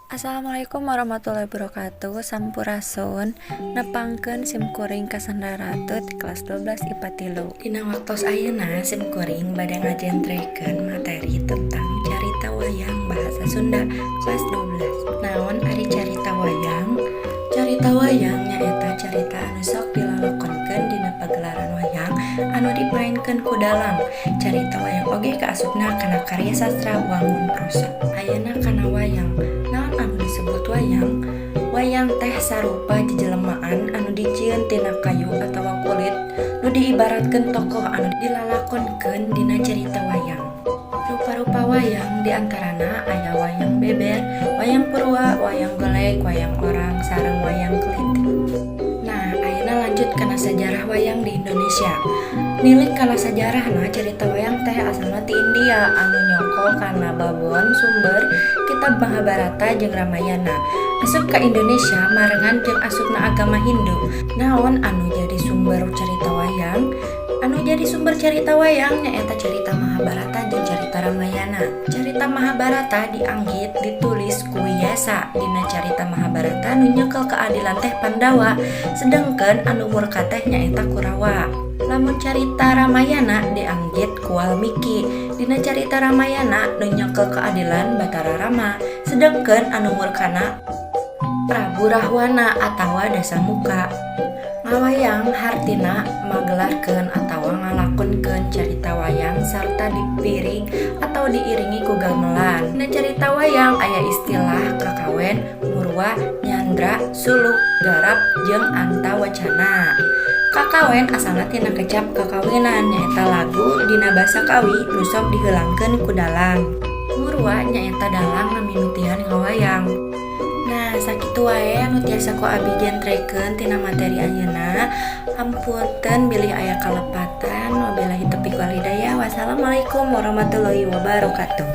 Assalamualaikum warahmatullahi wabarakatuh. Sampurasun. Nepangkeun sim kuring Kasandra Ratu kelas 12 IPA 3. Dina waktos ayeuna sim kuring bade ngajentrekeun materi tentang carita wayang bahasa Sunda kelas 12. Naon ari carita wayang? Carita wayang nyaeta carita anu sok dilalakonkeun dina pagelaran wayang anu dimaenkeun ku dalang. Carita wayang oge kaasupna kana karya sastra wangun prosa. Ayeuna kana wayang. Naon anu disebut wayang? Wayang teh sarupa jejelemaan anu dijieun tina kayu atawa kulit nu diibaratkeun tokoh anu dilalakonkeun dina carita wayang. Rupa-rupa wayang diantarana aya wayang beber, wayang purwa, wayang golek, wayang orang, sareng wayang klitik. Nah, ayeuna lanjut kana sajarah wayang di Indonesia. Nilik kana sajarahna, carita wayang teh asalna ti India anu nyoko kana babon sumber kitab Mahabharata jeung Ramayana. Asup ka Indonesia marengan jeung asupna agama Hindu. Naon anu jadi sumber carita wayang? Anu jadi sumber carita wayang nyaeta carita Mahabharata jeung carita Ramayana. Carita Mahabharata dianggit ditulis ku Wiyasa. Dina carita Mahabharata, nu nyekel keadilan teh Pandawa, sedengkeun anu murka teh nyaeta Kurawa. Lamun carita Ramayana dianggit ku Walmiki. Dina carita Ramayana, nu nyekel keadilan Batara Rama, sedengkeun anu murkana Prabu Rahwana atawa Dasamuka. Ngawayang hartina magelarkeun atawa ngalakonkeun carita wayang sarta dipiring atau diiringi ku gamelan. Dina carita wayang aya istilah kakawen, murwa, nyandra, suluk, garap, jeung antawacana. Kakawen asalna tina kecap kakawinan, nyaeta lagu dina basa Kawi nu sok diheulangkeun ku dalang. Murwa nyaeta dalang ngamimitian ngawayang. Nah, sakitu wae anu tiasa ku abi jentrekeun tina materi ayeuna. Hapunten bilih aya kalepatan. Wabillahi taufiq wal hidayah. Wassalamualaikum warahmatullahi wabarakatuh.